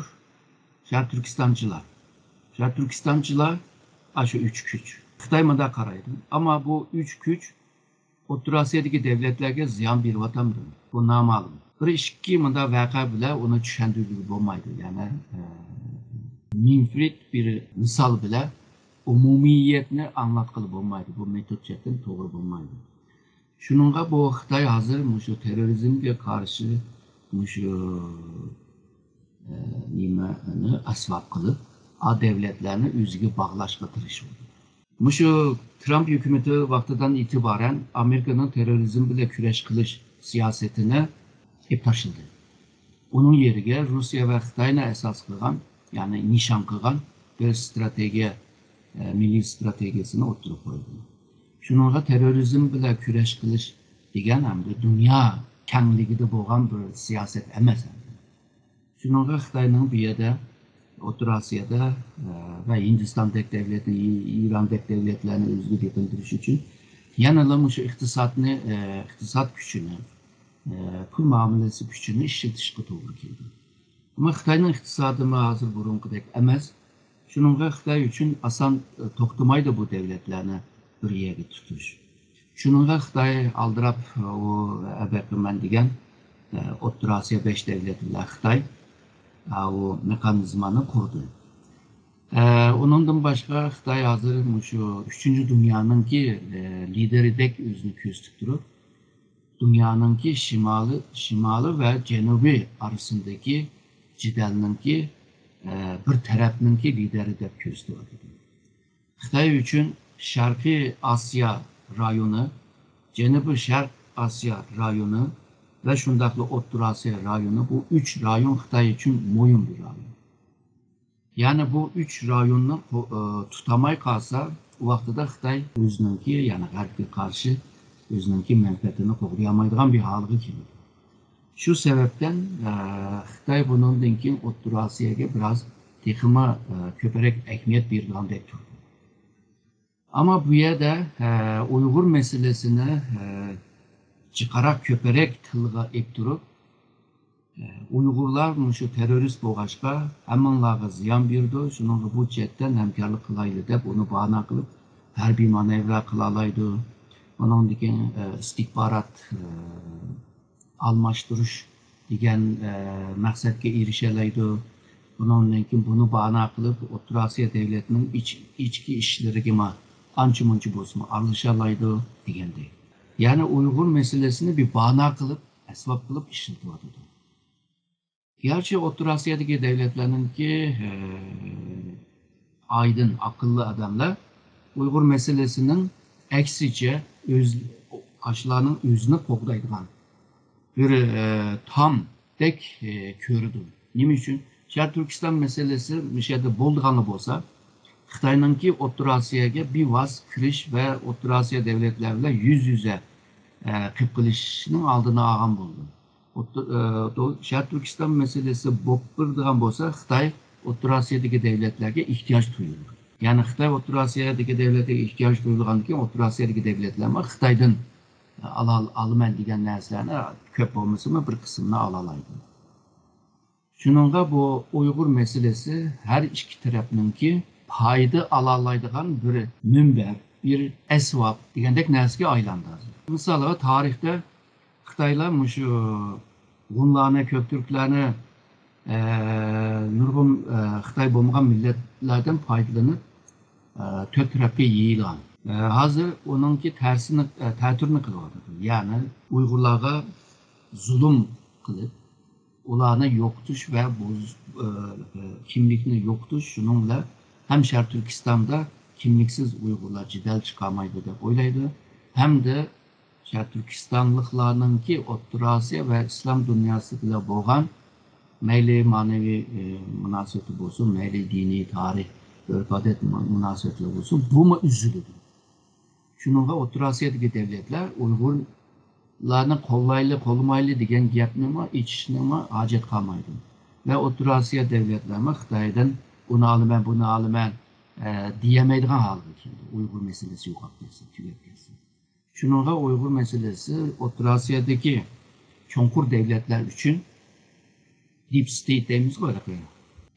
شەرقىي تۈركىستانچىلار. شەرقىي تۈركىستانچىلار ئاشۇ ئۈچ كۈچ. خىتاي مۇنداق قارايدۇ. ئەمما بۇ ئۈچ كۈچ ئوتتۇرا ئاسىيادىكى دۆلەتلەرگە زىيان بېرىۋاتامدۇ؟ بۇ نامەلۇم. بىر ئىككى مۇنداق ۋەقە بىلەن ئۇنى چۈشەندۈرگىلى بولمايدۇ. يەنى، ئە، مىنفرىد بىر مىسال بىلەن ئومۇمىيەتنى ئاڭلاتقىلى بولمايدۇ. بۇ مېتود جەھەتتىن توغرا بولمايدۇ. شۇنىڭغا بۇ خىتاي ھازىر مۇشۇ تېررورىزمگە قارشى مۇشۇ، ئە، نېمىنى ئەسۋاب قىلىپ، ئا دۆلەتلەرنى ئۆزىگە باغلاشقا تىرىشىۋاتىدۇ. مۇشۇ ترامپ ھۆكۈمىتى ۋاقتىدىن ئېتىبارەن ئامېرىكىنىڭ تېررورىزم بىلەن كۈرەش قىلىش سىياسىتىنى ئېلىپ تاشلىدى. ئۇنىڭ يېرىگە روسىيە ۋە خىتاينى ئاساس قىلغان، يەنى نىشان قىلغان بىر ستراتېگىيە، ئە، مىللىي ستراتېگىيەسىنى ئوتتۇرىغا قويدى. شۇنىڭغا تېررورىزم بىلەن كۈرەش قىلىش دېگەن ئەمدى دۇنيا كەڭلىكىدە بولغان بىر سىياسەت ئەمەس ئەمدى. شۇنىڭغا خىتاينىڭ بۇ يەردە ئوتتۇرا ئاسىيادا، ئە، ۋە ھىندىستاندەك دۆلەتنى، ئى-، ئىراندەك دۆلەتلەرنى ئۆزىگە بېقىندۇرۇش ئۈچۈن يەنىلا مۇشۇ ئىقتىسادنى، ئە، ئىقتىساد كۈچىنى، ئە، پۇل مۇئامىلىسى كۈچىنى ئىشلىتىشقا توغرا كېلىدۇ. ئەمما خىتاينىڭ ئىقتىسادىمۇ ھازىر بۇرۇنقىدەك ئەمەس. شۇنىڭغا خىتاي ئۈچۈن ئاسان، ئە، توختىمايدۇ بۇ دۆلەتلەرنى بىر يەرگە تۇتۇش. شۇنىڭغا خىتاي ئالدىراپ، ئۇ ئەبەقىمەن دېگەن، ئە، ئوتتۇرا ئاسىيا بەش دۆلىتى بىلەن خىتاي، ئە، ئۇ مېخانىزمانى قۇردى. ئە، ئۇنىڭدىن باشقا خىتاي ھازىر مۇشۇ ئۈچىنچى دۇنيانىڭكى، ئە، لىدېرىدەك ئۆزىنى كۆرسىتىپ تۇرۇپ، دۇنيانىڭكى شىمالى، شىمالى ۋە جەنۇبى ئارىسىدىكى جېدەلنىڭكى، ئە، بىر تەرەپنىڭكى لىدېرى دەپ كۆرسىتىۋاتىدۇ. خىتاي ئۈچۈن شەرقىي ئاسىيا رايونى، جەنۇبىي شەرق ئاسىيا رايونى ۋە شۇنداقلا ئوتتۇرا ئاسىيا رايونى، بۇ ئۈچ رايون خىتاي ئۈچۈن مۇھىم بىر رايون. يەنى بۇ ئۈچ رايوننى قو-، ئى، تۇتالماي قالسا، ئۇ ۋاقتىدا خىتاي ئۆزىنىڭكى، يەنى غەربكە قارشى ئۆزىنىڭكى مەنپەئەتىنى قوغدىيالمايدىغان بىر ھالغا كېلىدۇ. شۇ سەۋەبتىن، ئە، خىتاي بۇنىڭدىن كېيىن ئوتتۇرا ئاسىياگە بىراز تېخىمۇ، ئە، كۆپرەك ئەھمىيەت بېرىدىغاندەك تۇرىدۇ. ئەمما بۇ يەردە، ئە، ئۇيغۇر مەسىلىسىنى، ئە، جىقراق كۆپرەك تىلغا ئېلىپ تۇرۇپ، ئە، ئۇيغۇرلار مۇشۇ تېررورىست بولغاچقا، ھەممىڭلارغا زىيان بېرىدۇ، شۇنىڭغا بۇ جەھەتتىن ھەمكارلىق قىلايلى دەپ، ئۇنى باھانە قىلىپ، ھەربىي مانېۋىرلار قىلالايدۇ. ئۇنىڭدىن كېيىن، ئە، ئىستىخبارات، ئە، ئالماشتۇرۇش دېگەن، ئە، مەقسەتكە ئېرىشەلەيدۇ. ئۇنىڭدىن كېيىن بۇنى باھانە قىلىپ، ئوتتۇرا ئاسىيا دۆلەتنىڭ ئىچ-، ئىچكى ئىشلىرىغىمۇ ئانچە-مۇنچە بولسىمۇ ئارىلىشالايدۇ دېگەندەك. يەنى ئۇيغۇر مەسىلىسىنى بىر بانا قىلىپ، ئەسۋاب قىلىپ ئىشلىتىۋاتىدۇ. گەرچە ئوتتۇرا ئاسىيادىكى دۆلەتلەرنىڭكى، ئە، ئايدىن، ئاقىللىق ئادەملەر ئۇيغۇر مەسىلىسىنىڭ ئەكسىچە ئۆز، ئاشۇلارنىڭ ئۆزىنى قوغدايدىغان بىر، ئە، تامدەك، ئە، كۆرىدۇ. نېمە ئۈچۈن؟ شەرقىي تۈركىستان مەسىلىسى مۇشۇ يەردە بولىدىغانلا بولسا، خىتاينىڭكى ئوتتۇرا ئاسىياگە بىۋاسىتە كىرىش ۋە ئوتتۇرا ئاسىيا دۆلەتلەر بىلەن يۈز يۈزە، ئە، قېلىپ قېلىشنىڭ ئالدىنى ئالغان بولىدۇ. ئوتتۇ-، ئە، دو-، شەرقىي تۈركىستان مەسىلىسى بولۇپ بېرىدىغان بولسا، خىتاي ئوتتۇرا ئاسىيادىكى دۆلەتلەرگە ئېھتىياج تۇيۇلىدۇ. يەنى خىتاي ئوتتۇرا ئاسىيادىكى دۆلەتلەرگە ئېھتىياج تۇيۇلغاندىن كېيىن، ئوتتۇرا ئاسىيادىكى دۆلەتلەرمۇ خىتايدىن ئالا-، ئالىمەن دېگەن نەرسىلەرنى كۆپ بولمىسىمۇ بىر قىسمىنى ئالالايدۇ. شۇنىڭغا بۇ ئۇيغۇر مەسىلىسى ھەر ئىككى تەرەپنىڭكى پايدا ئالالايدىغان بىر مۇنبەر، بىر ئەسۋاب دېگەندەك نەرسىگە ئايلاندى ھازىر. مىسالغا، تارىختا خىتايلار مۇشۇ ھونلارنى، كۆكتۈركلەرنى، ئە، نۇرغۇن، ئە، خىتاي بولمىغان مىللەتلەردىن پايدىلىنىپ، ئە، تۆت تەرەپكە يېيىلغان. ئە، ھازىر ئۇنىڭكى تەرسىنى، ئە، تەتۈرىنى قىلىۋاتىدۇ. يەنى ئۇيغۇرلارغا زۇلۇم قىلىپ، ئۇلارنى يوقىتىش ۋە بۇز-، ئە، ئە، كىملىكنى يوقىتىش، شۇنىڭ بىلەن ھەم شەرقىي تۈركىستاندا كىملىكسىز ئۇيغۇرلار جېدەل چىقارمايدۇ دەپ ئويلايدۇ، ھەمدە شەرقىي تۈركىستانلىقلارنىڭكى ئوتتۇرا ئاسىيا ۋە ئىسلام دۇنياسى بىلەن بولغان مەيلى مەنىۋى، ئى، مۇناسىۋىتى بولسۇن، مەيلى دىنىي، تارىخ، ئۆرپ-ئادەت مۇ-، مۇناسىۋەتلىرى بولسۇن، بۇمۇ ئۈزۈلىدۇ. شۇنىڭغا ئوتتۇرا ئاسىيادىكى دۆلەتلەر ئۇيغۇرلارنى قوللايلى، قوللىمايلى دېگەن گەپنىمۇ ئېچىشنىمۇ ھاجەت قالمايدۇ. ۋە ئوتتۇرا ئاسىيا دۆلەتلەرمۇ خىتايدىن ئۇنى ئالىمەن، بۇنى ئالىمەن، ئە، دېيەلمەيدىغان ھالغا كەلدى. ئۇيغۇر مەسىلىسى يوقاپ كەتسە، تۈگەپ كەتسە. شۇنىڭغا ئۇيغۇر مەسىلىسى ئوتتۇرا ئاسىيادىكى چوڭقۇر دۆلەتلەر ئۈچۈن، دىپ ستېيت دەيمىزغۇ ھېلىقى،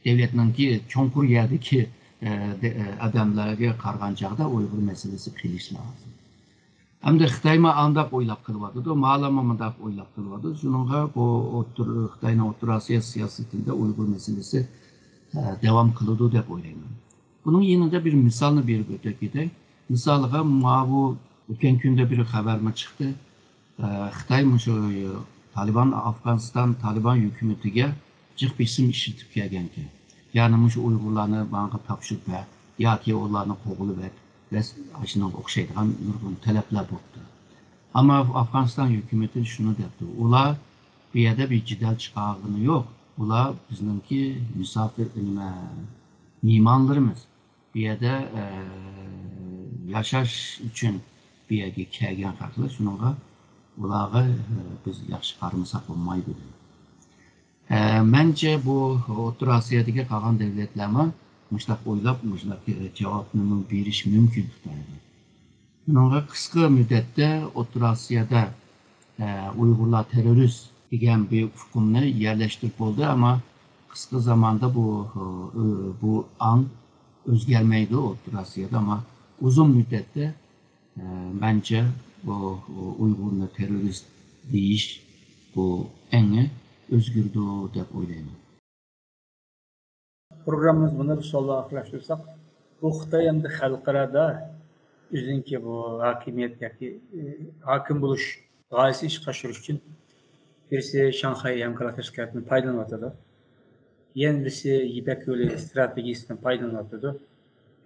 دۆلەتنىڭكى چوڭقۇر يەردىكى، ئە، دە-، ئە، ئادەملەرگە قارىغان چاغدا ئۇيغۇر مەسىلىسى قېلىشى لازىم. ئەمدى خىتايمۇ ئانداق ئويلاپ قېلىۋاتىدۇ، مالىمۇ مۇنداق ئويلاپ قېلىۋاتىدۇ. شۇنىڭغا بۇ ئوتتۇرا، خىتاينىڭ ئوتتۇرا ئاسىيا سىياسىتىدە ئۇيغۇر مەسىلىسى، ئە، داۋام قىلىدۇ دەپ ئويلايمەن. بۇنىڭ يېنىدا بىر مىسالنى بېرىپ ئۆتۈپ كېتەي. مىسالغا، ماۋۇ ئۆتكەن كۈندە بىر خەۋەرمۇ چىقتى. ئە، خىتاي مۇشۇ تالىبان، ئافغانىستان تالىبان ھۆكۈمىتىگە جىق بېسىم ئىشلىتىپ كەلگەنكەن. يەنى مۇشۇ ئۇيغۇرلارنى ماڭا تاپشۇرۇپ بەر ياكى ئۇلارنى قوغلىۋەت، بەس، ئاشۇنىڭغا ئوخشايدىغان نۇرغۇن تەلەپلەر بوپتۇ. ئەمما ئافغانىستان ھۆكۈمىتى شۇنى دەپتۇ، ئۇلار بۇ يەردە بىر جېدەل چىقارغىنى يوق. ئۇلار بىزنىڭكى مۇساپىر، نېمە، مېھمانلىرىمىز. بۇ يەردە، ئە، ياشاش ئۈچۈن بۇ يەرگە كەلگەن خەقلەر، شۇنىڭغا ئۇلارغا، ئە، بىز ياخشى قارىمىساق بولمايدۇ. ئە، مەنچە بۇ ئوتتۇرا ئاسىيادىكى قالغان دۆلەتلەرمۇ مۇشۇنداق ئويلاپ، مۇشۇنداق جاۋابنىمۇ بېرىشى مۇمكىن خىتايغا. شۇنىڭغا قىسقا مۇددەتتە ئوتتۇرا ئاسىيادا، ئە، ئۇيغۇرلار تېررورىست دېگەن بىر ئۇقۇمنى يەرلەشتۈرۈپ بولدى، ئەمما قىسقا زاماندا بۇ، ئە، بۇ ئاڭ ئۆزگەرمەيدۇ ئوتتۇرا ئاسىيادا، ئەمما ئۇزۇن مۇددەتتە، ئە، مەنچە بۇ ئۇيغۇرنى تېررورىست دېيىش بۇ ئېڭى ئۆزگىرىدۇ دەپ ئويلايمەن. پروگراممىمىزنى مۇنداق بىر سوئال بىلەن ئاخىرلاشتۇرساق، بۇ خىتاي ئەمدى خەلقئارادا ئۆزىنىڭكى بۇ ھاكىمىيەت ياكى، ئى، ھاكىم بولۇش غايىسىنى ئىشقا ئاشۇرۇش ئۈچۈن بىرسى شاڭخەي ھەمكارلىق تەشكىلاتىدىن پايدىلىنىۋاتىدۇ. يەنە بىرسى يىپەك يولى ئىستراتېگىيىسىدىن پايدىلىنىۋاتىدۇ.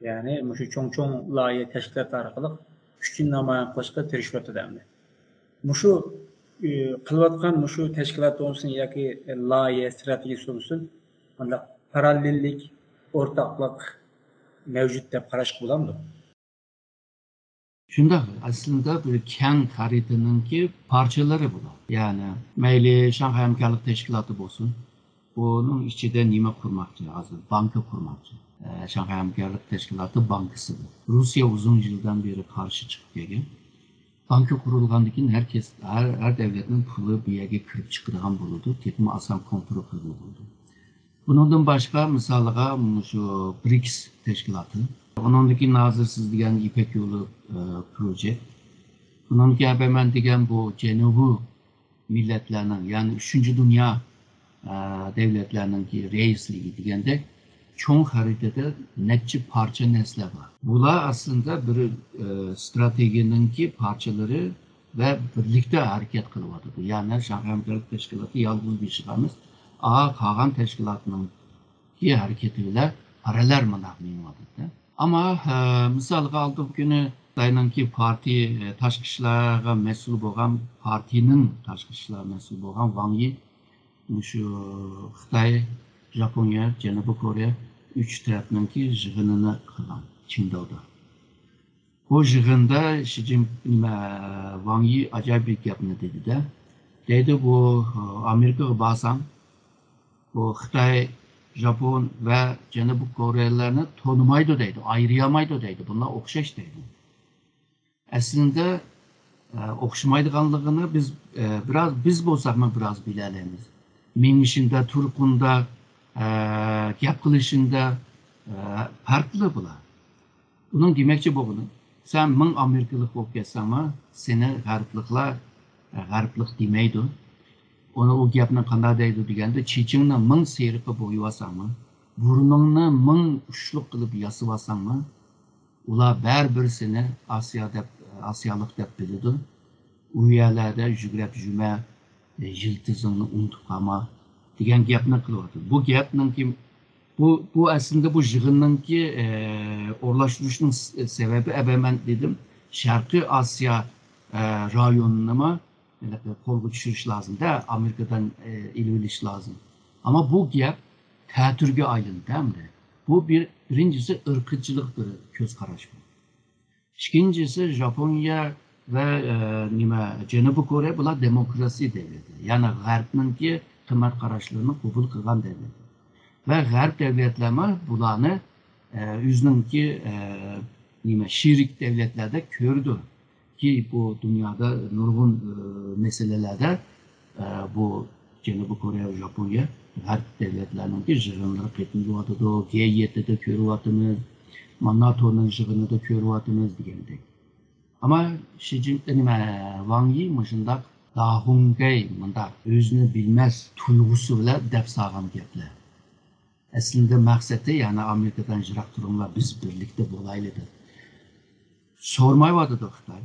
يەنى مۇشۇ چوڭ-چوڭ لايىھە تەشكىلات ئارقىلىق كۈچىنى نامايان قىلىشقا تىرىشىۋاتىدۇ ئەمدى. مۇشۇ، ئى، قىلىۋاتقان مۇشۇ تەشكىلات بولمىسۇن ياكى لايىھە، ئىستراتېگىيە بولمىسۇن، مۇنداق پاراللېللىك، ئورتاقلىق مەۋجۇت دەپ قاراشقا بولامدۇ؟ شۇنداق، ئەسلىندە بىر كەڭ خەرىتىنىڭكى پارچىلىرى بۇلار. يەنى مەيلى شاڭخەي ھەمكارلىق تەشكىلاتى بولسۇن، بۇنىڭ ئىچىدە نېمە قۇرماقچى؟ ھازىر بانكا قۇرماقچى. ئە، شاڭخەي ھەمكارلىق تەشكىلاتى بانكىسى بۇ. روسىيە ئۇزۇن يىلدىن بېرى قارشى چىقىپ كەلگەن. بانكا قۇرۇلغاندىن كېيىن ھەر كەس-، ھەر، ھەر دۆلەتنىڭ پۇلى بۇ يەرگە كىرىپ چىقىدىغان بولىدۇ، تېخىمۇ ئاسان كونترول قىلغىلى بولىدۇ. بۇنىڭدىن باشقا، مىسالىغا، مۇشۇ برىكس تەشكىلاتى. ئۇنىڭدىكى ھازىر سىز دېگەن يىپەك يولى، ئە، پروجېكت. ئۇنىڭدىكى ھەبەمەن دېگەن بۇ جەنۇبىي مىللەتلەرنىڭ، يەنى ئۈچىنچى دۇنيا، ئە، دۆلەتلەرنىڭكى رەئىسلىكى دېگەندەك، چوڭ خەرىتىدە نەچچە پارچە نەرسىلەر بار. بۇلار ئەسلىدە بىر، ئە، ئىستراتېگىيەنىڭكى پارچىلىرى، ۋە بىرلىكتە ھەرىكەت قىلىۋاتىدۇ. يەنى شاڭخەي ھەمكارلىق تەشكىلاتى يالغۇز بېشىغا ئەمەس، ئا، قالغان تەشكىلاتنىڭكى ھەرىكىتى بىلەن پاراللېل مۇنداق مېڭىۋاتىدۇ. ئەمما، ئە، مىسالغا ئالدىنقى كۈنى خىتاينىڭكى پارتىيە، ئە، تاشقى ئىشلارغا مەسئۇل بولغان، پارتىيىنىڭ تاشقى ئىشلار مەسئۇل بولغان ۋاڭ يى مۇشۇ خىتاي، ژاپونىيە، جەنۇبىي كورېيە ئۈچ تەرەپنىڭكى يىغىنىنى قىلغان چىڭداۋدا. بۇ يىغىندا شى جىن-، نېمە، ۋاڭ يى ئاجايىپ بىر گەپنى دېدى-دە. دەيدۇ، بۇ، ئامېرىكىغا بارساڭ، بۇ خىتاي، ژاپون ۋە جەنۇبىي كورېيەلەرنى تونۇمايدۇ دەيدۇ، ئايرىيالمايدۇ دەيدۇ، بۇلار ئوخشاش دەيدۇ. ئەسلىندە، ئە، ئوخشىمايدىغانلىقىنى بىز، ئە، بىراز، بىز بولساقمۇ بىراز بىلەلەيمىز. مېڭىشىڭدا، تۇرقۇڭدا، ئە، گەپ قىلىشىڭدا، ئە، پەرقلىق بۇلار. ئۇنىڭ دېمەكچى بولغىنى، سەن مىڭ ئامېرىكىلىق بولۇپ كەتسەڭمۇ، سېنى غەربلىكلەر، ئە، غەربلىك دېمەيدۇ. ئۇنى، ئۇ گەپنى قانداق دەيدۇ دېگەندە، چېچىڭنى مىڭ سېرىققا بويىۋالساڭمۇ، بۇرنۇڭنى مىڭ ئۇچلۇق قىلىپ ياسىۋالساڭمۇ، ئۇلار بەرىبىر سېنى ئاسىيا دەپ، ئاسىيالىق دەپ بىلىدۇ. ئۇ يەرلەردە يۈگرەپ يۈرمە، يىلتىزىڭنى ئۇنتۇپ قالما دېگەن گەپنى قىلىۋاتىدۇ. بۇ گەپنىڭكى، بۇ، بۇ ئەسلىدە بۇ يىغىننىڭكى، ئە، ئورۇنلاشتۇرۇشنىڭ س-، سەۋەبى، ئەبە مەن دېدىم، شەرقىي ئاسىيا، ئە، رايونىنىمۇ قولغا چۈشۈرۈش لازىم-دە، ئامېرىكىدىن، ئە، ئېلىۋېلىش لازىم. ئەمما بۇ گەپ تەتۈرگە ئايلاندى ئەمدى. بۇ بىر، بىرىنچىسى ئىرقچىلىق بىر كۆز قاراش بۇ. ئىككىنچىسى، ژاپونىيە ۋە، ئە، نېمە، جەنۇبىي كورېيە، بۇلار دېموكراتىيە دۆلەتلەر. يەنى غەربنىڭكى قىممەت قاراشلىرىنى قوبۇل قىلغان دۆلەتلەر. ۋە غەرب دۆلەتلەرمۇ بۇلارنى، ئە، ئۆزىنىڭكى، ئە، نېمە، شېرىك دۆلەتلەردە كۆرىدۇ. كى، بۇ دۇنيادا نۇرغۇن، ئە، مەسىلىلەردە، ئە، بۇ جەنۇبىي كورېيە ۋە ژاپونىيە غەرب دۆلەتلەرنىڭكى يىغىنلىرىغا قېتىلىۋاتىدۇ، گې يەتتىدە كۆرۈۋاتىمىز، مانا ناتونىڭ يىغىنىدا كۆرۈۋاتىمىز دېگەندەك. ئەمما شى جىن-، نېمە، ۋاڭ يى مۇشۇنداق داخۇڭگەي مۇنداق ئۆزىنى بىلمەس تۇيغۇسى بىلەن دەپ سالغان گەپلەر. ئەسلىدە مەقسىتى، يەنى ئامېرىكىدىن يىراق تۇرۇڭلار، بىز بىرلىكتە بولايلى دەپ. سورىمايۋاتىدۇ خىتاي.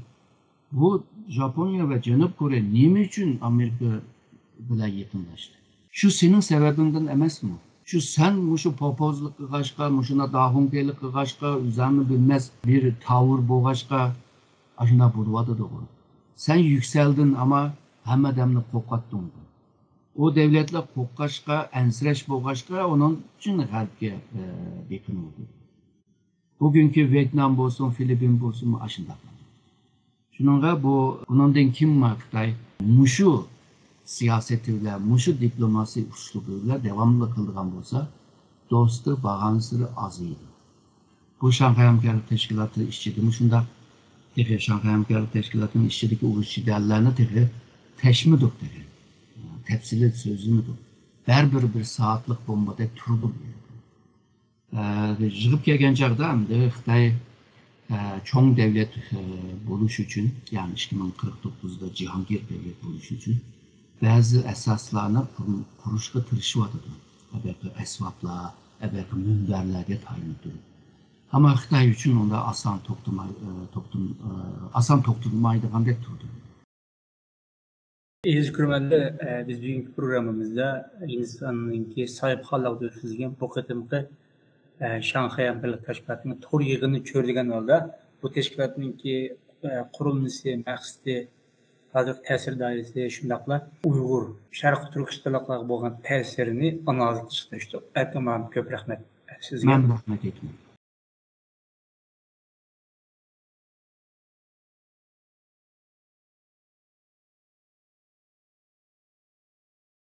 بۇ ژاپونىيە ۋە جەنۇب كورېيە نېمە ئۈچۈن ئامېرىكا بىلەن يېقىنلاشتى؟ شۇ سېنىڭ سەۋەبىڭدىن ئەمەسمۇ؟ شۇ سەن مۇشۇ پوپوزلۇق قىلغاچقا، مۇشۇنداق داخۇڭكەيلىك قىلغاچقا، ئۆزۈڭنى بىلمەس بىر تاۋۇر بولغاچقا، ئاشۇنداق بولۇۋاتىدىغۇ. سەن يۈكسەلدىڭ، ئەمما ھەممە ئادەمنى قورقۇتتۇڭ. ئۇ دۆلەتلەر قورققاچقا، ئەنسىرەش بولغاچقا، ئۇنىڭ ئۈچۈن غەربكە، ئە، بېقىنىۋاتىدۇ. بۈگۈنكى ۋيېتنام بولسۇن، فىلىپپىن بولسۇن، ئاشۇنداق. شۇنىڭغا بۇ، بۇنىڭدىن كېيىن خىتاي مۇشۇ سىياسىتى بىلەن، مۇشۇ دىپلوماسىيە ئۇسلۇبى بىلەن داۋاملىق قىلىدىغان بولسا، دوستى بارغانسېرى ئازىيىدۇ. بۇ شاڭخەي ھەمكارلىق تەشكىلاتى ئىچىدىمۇ شۇنداق. تېخى شاڭخەي ھەمكارلىق تەشكىلاتىنىڭ ئىچىدىكى ئۇرۇش جېدەللەرنى تېخى تەشمىدۇق تېخى. تەپسىلىي سۆزلىمىدۇق. بەرىبىر بىر سائەتلىك بومبىدەك تۇرىدۇ بۇ يەردە. ئە، يىغىپ كەلگەن چاغدا ئەمدى خىتاي، ئە، چوڭ دۆلەت، ئە، بولۇش ئۈچۈن، يەنى ئىككى مىڭ قىرىق توققۇزدا جاھانگىر دۆلەت بولۇش ئۈچۈن بەزى ئاساسلارنى قۇر-، قۇرۇشقا تىرىشىۋاتىدۇ. ئەبەقى ئەسۋابلار، ئەبەقى مۇنبەرلەرگە تايىنىپ تۇرۇپ. ئەمما خىتاي ئۈچۈن ئۇنداق ئاسان توختىماي-، ئە، توختىم-، ئە، ئاسان توختىمايدىغاندەك تۇرىدۇ. ئەزىز كۆرۈرمەنلەر، ئە، بىز بۈگۈنكى پروگراممىمىزدا ھىندىستاننىڭكى ساھىبخانلىقىدا ئۆتكۈزۈلگەن بۇ قېتىمقى، ئە، شاڭخەي ھەمكارلىق تەشكىلاتىنىڭ تور يىغىنىنى كۆرىدىغان ھالدا، بۇ تەشكىلاتنىڭكى، ئە، قۇرۇلمىسى، مەقسىتى، ھازىرقى تەسىر دائىرىسى، شۇنداقلا ئۇيغۇر، شەرقىي تۈركىستانلىقلارغا بولغان تەسىرىنى ئانالىز قىلىشقا تىرىشتۇق. ئەركىن مۇئەللىم، كۆپ رەھمەت سىزگە. مەن رەھمەت ئېيتىمەن.